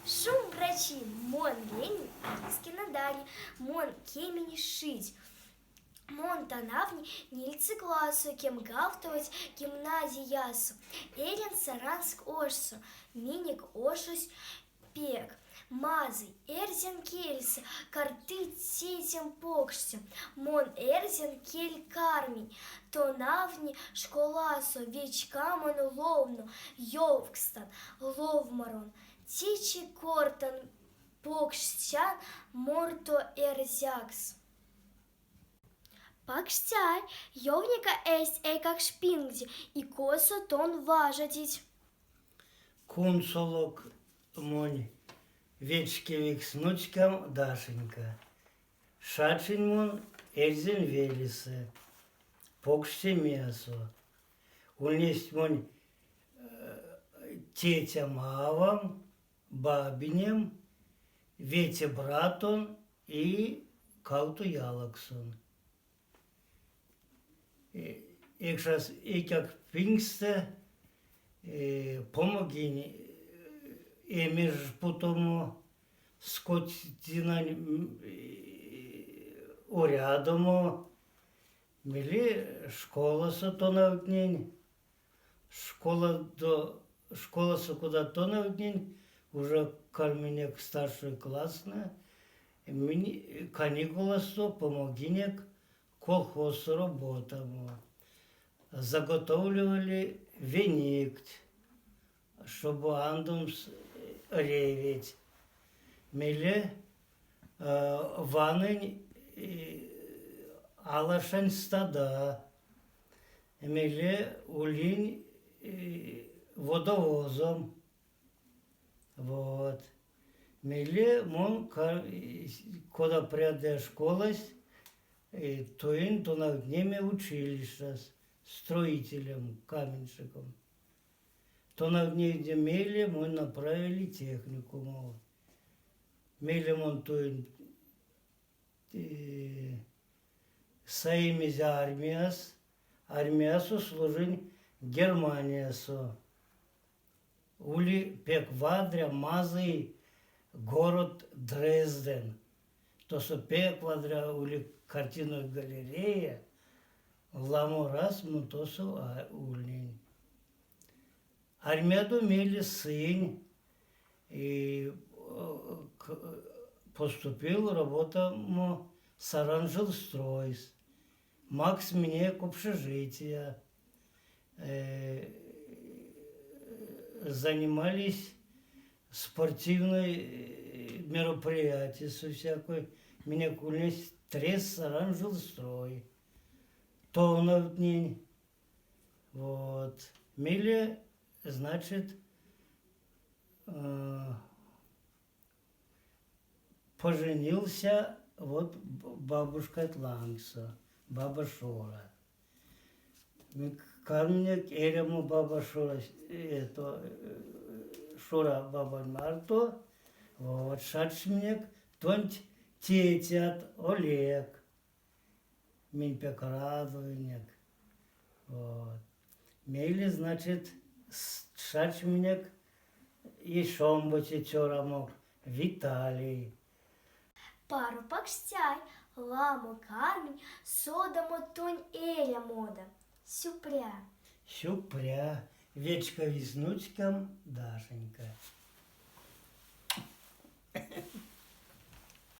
Шумбрачи, мон Ленин Алискина Дарья, мон кемень шить. Мон тонавтнинь нилеце классо, кемгавтовозь гимназиясо, эрян Саранск ошсо. Минек ошось пек мазый, эрзянь кельсэ кортыть тетям покштям. Мон эрзянь кель карминь тонавтни школасо, вечкамон ловно ёвкстан, ловморон. Течи кортан покштян марто эрзякс. Покштяй, ёвтнека эсь эйкакшпингде и косо тон важодить. Кунсолок монь вечкевикс нуцькам Дашенька. Шачинь мон эрзянь велесэ, покш семиясо. Ульнесть монь тетям-авам, бабинем, вете братон и кавто ялаксон. Экшас эйкак пингстэ помогинь эмеж путомо, скотинань урядомо, мейле школасо тонавтнинь. Школадо школасо кода тонавтнинь, уже карминек старшей класстнэ, минь каникуласо помогинек колхозсо роботамо. Заготовливали веникть, чтобы андомс реветь. Мейле ванынь алашань стада. Мейле улинь водовозом. Вот. Мейле мон, кода прядыя школась, туинь тонавтнеме училищас строителем, каменщиком. Тонавтнеде мейле монь направили техникумов. Мейле мон туинь саимизь армияс, армиясо служинь Германиясо. Ули пек вадря, мазый город Дрезден. Тосо пек вадря ули картинной галерея. Ламо раз мон тосо ульнинь. Армиядо мейле сынь и поступил работамо Саранжилстройс. Макссь минек общежития. Занимались спортивной мероприятия всякой. Минек ульнесь трест Саранжилстрой. Тонавтнинь. Вот. Мейле, значит, поженился вот бабушканть лангсо, баба Шура. Карминек эрямо баба Шура, это, Шура бабань марто, вот, шачсь минек тонть тетят Олег. Минь пек радуинек. Вот. Мейле, значит, шачсь минек ещё омбоце цёрамок Виталий. Паро покштяй, ламо карминь содамо тонь эрямодо. Сюкпря. Сюкпря, вечкавикс нуцькам Дашенька.